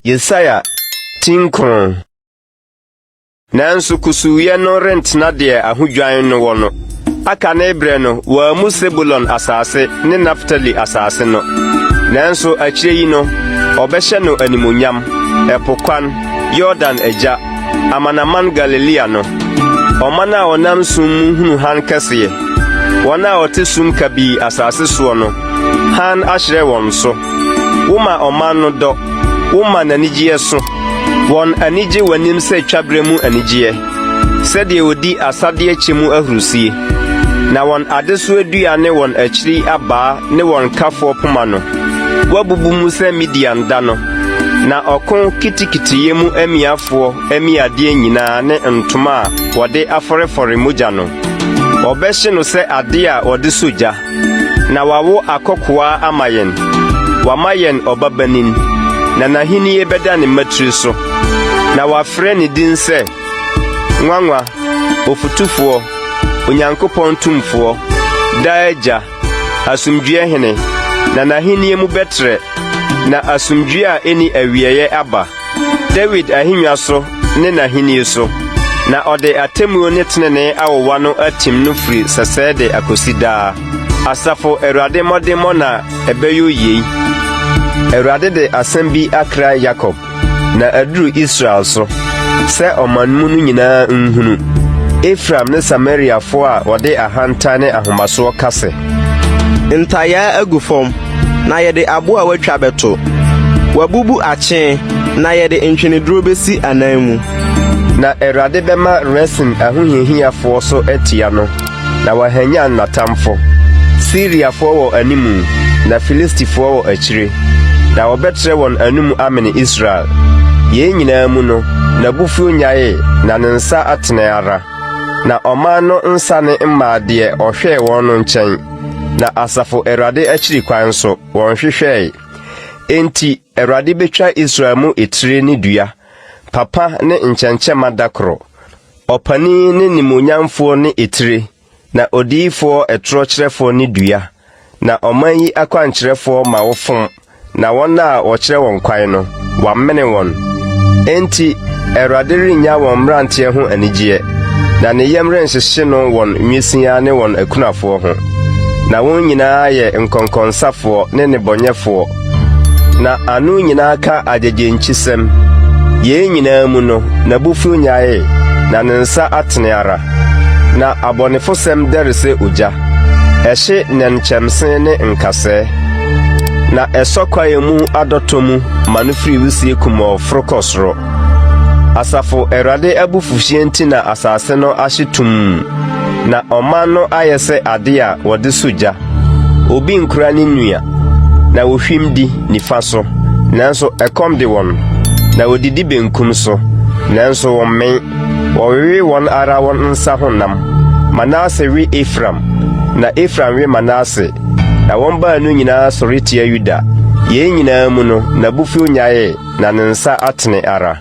Yesaia ti nkron. Nanso kusuuyɛ no rentena deɛ ahodwan no wɔ no. Aka ne berɛ no, wɔammu Sebulon asase ne Naftali asase no. Nanso akyire yi no, ɔbɛhyɛ no animuonyam, ɛpo kwan, Yordan agya, amanaman Galilea no. Ɔman a wɔnam sum mu hunu hann kɛseɛ. Wɔn a wɔte sum kabii asase soɔ no, hann ahyerɛn wɔn so. Woma ɔman no dɔ, woma n'anigyeɛ so. Wɔn ani gye w'anim sɛ twaberɛ mu anigyeɛ, sɛdeɛ wɔdi asadeɛ kyɛ mu ahurisie. Na wɔn adesoa dua ne wɔn akyiri abaa ne wɔn kafoɔ poma no, woabubu mu sɛ Midian da no. Na ɔko kitikitiyɛ mu amiafoɔ amiadeɛ nyinaa ne ntoma a wɔde afɔrefɔre mogya no, wɔbɛhye no sɛ adeɛ a wɔde sɔ gya. Na wawo akɔkoaa ama yɛn, wama yɛn ɔbabanin, na n'ahennie bɛda ne mmatiri so. Na wɔafrɛ ne din sɛ Nwanwa, Ofotufoɔ, Onyankopɔn Tumfoɔ, Daa Agya, Asomdwoeɛ Hene, na n'ahennie mu bɛtrɛ, na asomdwoeɛ a ɛnni awieeɛ aba. Dawid ahennwa so ne n'ahenni so, na ɔde atemmuo ne tenenee awowa no atim no firi sɛsɛɛ de akɔsi daa. Asafo Awurade mmɔdemmɔ na ɛbɛyɔ yei. Awurade de asɛm bi akra Yakob, na aduru Israel so, sɛ ɔman mu no nyinaa nhunu, Efraim ne Samariafoɔ a wɔde ahantan ne ahomasoɔ ka sɛ, Ntayaa agu fam, na yɛde abo a wɔatwa bɛto. Wɔabubu akyee, na yɛde ntweneduro besi anan mu. Na Awurade bɛma Resin ahohiahiafoɔ so atia no, na wahanyan n'atamfo. Siriafoɔ wɔ animu, na Filistifoɔ wɔ akyire, na wɔbɛtrɛ wɔn anom amene Israel. Yei nyinaa mu no, n'abufuo nnyaee, na ne nsa atene ara. Na ɔman no nsane mmaa deɛ ɔhwɛɛ wɔn no nkyɛn, na asafo Awurade akyiri kwan nso, wɔnhwehwɛe. Enti Awurade bɛtwa Israel mu etire ne dua, papa ne nkyɛnkyɛmma da koro, ɔpanin ne nimuonyamfoɔ ne etire, na odiyifoɔ ɛtorɔkyerɛfoɔ ne dua. Na ɔman yi akwankyerɛfoɔ ma wofom, na wɔn a wɔkyerɛ wɔn kwan no, wɔamene wɔn. Enti Awurade rennya wɔn mmeranteɛ ho anigyeɛ, na ne yam renhyehye no wɔn nwisiaa ne wɔn akunafoɔ ho. Na wɔn nyinaa yɛ nkɔnkɔnsafoɔ ne nnebɔnyɛfoɔ, na ano nyinaa ka agyegyenkyisɛm. Yei nyinaa mu no, n'abufuo nnyaee, na ne nsa atene ara. Na abɔnefosɛm dɛre sɛ ogya, ɛhye nnɛnkyɛmse ne nkasɛɛ, na ɛsɔ kwaeɛ mu adɔtɔ mu ma no firi wisie kumɔɔ foro kɔ soro. Asafo Awurade abufuhyeɛ nti na asase no ahye tumm, na ɔman no ayɛ sɛ ade a wɔde sɔ gya. Obi nkura ne nua, na wɔhwim di nifa so, nanso ɛkɔm de wɔn, na wɔdidi benkum so, nanso wɔmmee. Wɔwewe wɔn ara wɔn nsa ho nam. Manase we Efraim, na Efraim we Manase, na wɔn baanu nyinaa sɔre tia Yuda. Yei nyinaa mu no, n'abufuo nnyaee, na ne nsa atene ara.